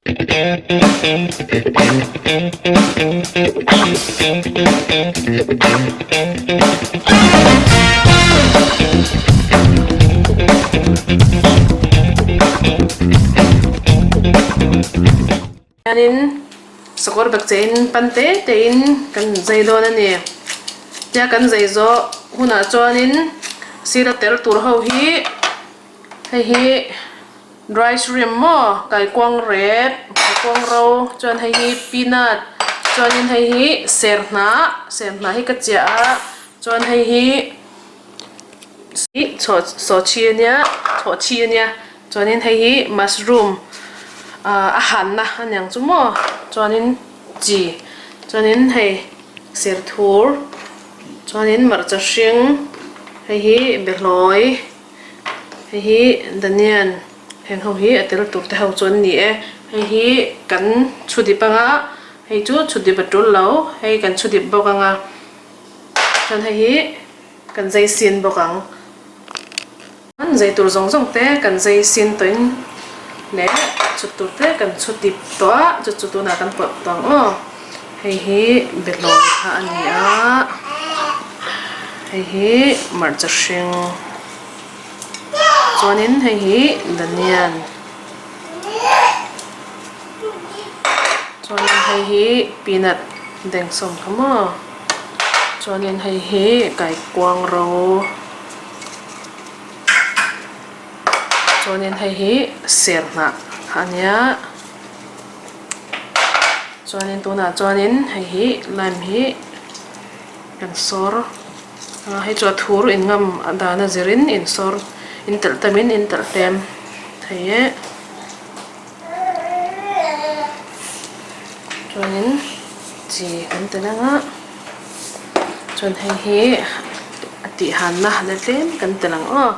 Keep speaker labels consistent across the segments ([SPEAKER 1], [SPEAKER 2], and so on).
[SPEAKER 1] Hianin sakawr bag che in pan te te in kan zai dawn a ni. Tia kan zai zawh hunah chuanin sira tel tur ho hi hei hi Dry shrimp maw kaikuang rep kaikuang ro chuan hei hi peanut chuanin hei hi serhnah serhnah hi ka chiah a chuan hei hi ih chhaw sawhchhi ania chhawhchhi ania chuanin hei hi mushroom ah a hanna aniang chu maw chuanin chi chuanin hei serthur chuanin hmarcha hring hei hi behlawi. Hei hi Daniel heng ho hi a tel tur te ho chu an ni e. Hei hi kan chhu dip anga hei chu chhu dip a tul lo hei kan chhu dip bawk anga chuan hei hi kan zai sin bawk ang. An zai tur zawng zawng te kan zai sin tawhin leh chhut tur te kan chhu dip tawh a chu chu tunah kan pawlh tawh ang aw. Hei hi behlawi kha a ni a, hei hi hmarcha hring chuanin hei hi danian chuanin hei hi peanut dengsawm kha maw chuanin hei hi kaikuang ro chuanin hei hi serhnah kha a nia. Chuanin tunah chuanin hei hi lime hi kan sawr a hei chu a thur in ngam a dan a zirin in sawr in telh tamin in telh tlem thei e chuanin chi kan telh ang a chuan hei hi a tih hanna la tlem kan telh ang aw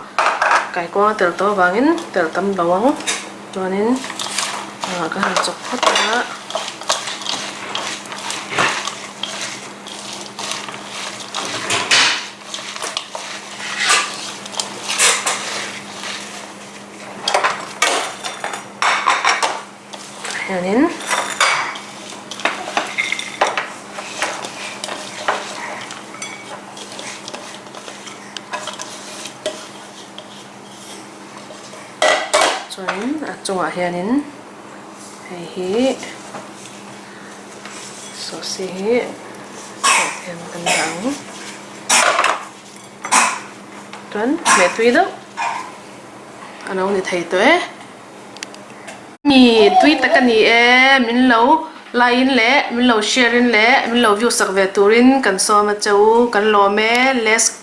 [SPEAKER 1] kaikuang a tel tawh avangin telh tam lo ang. Chuanin ah ka han chawk phawt a. Hianin Chuanin a chungah hianin hei hi sawsi hi hian kan dah ang chuan hmeh tui deuh a lo ni thei tawh e. Mi tui tak a ni e min lo like in leh min lo share in leh min lo view sak ve turin kan sawm a che u kan lawm e let's.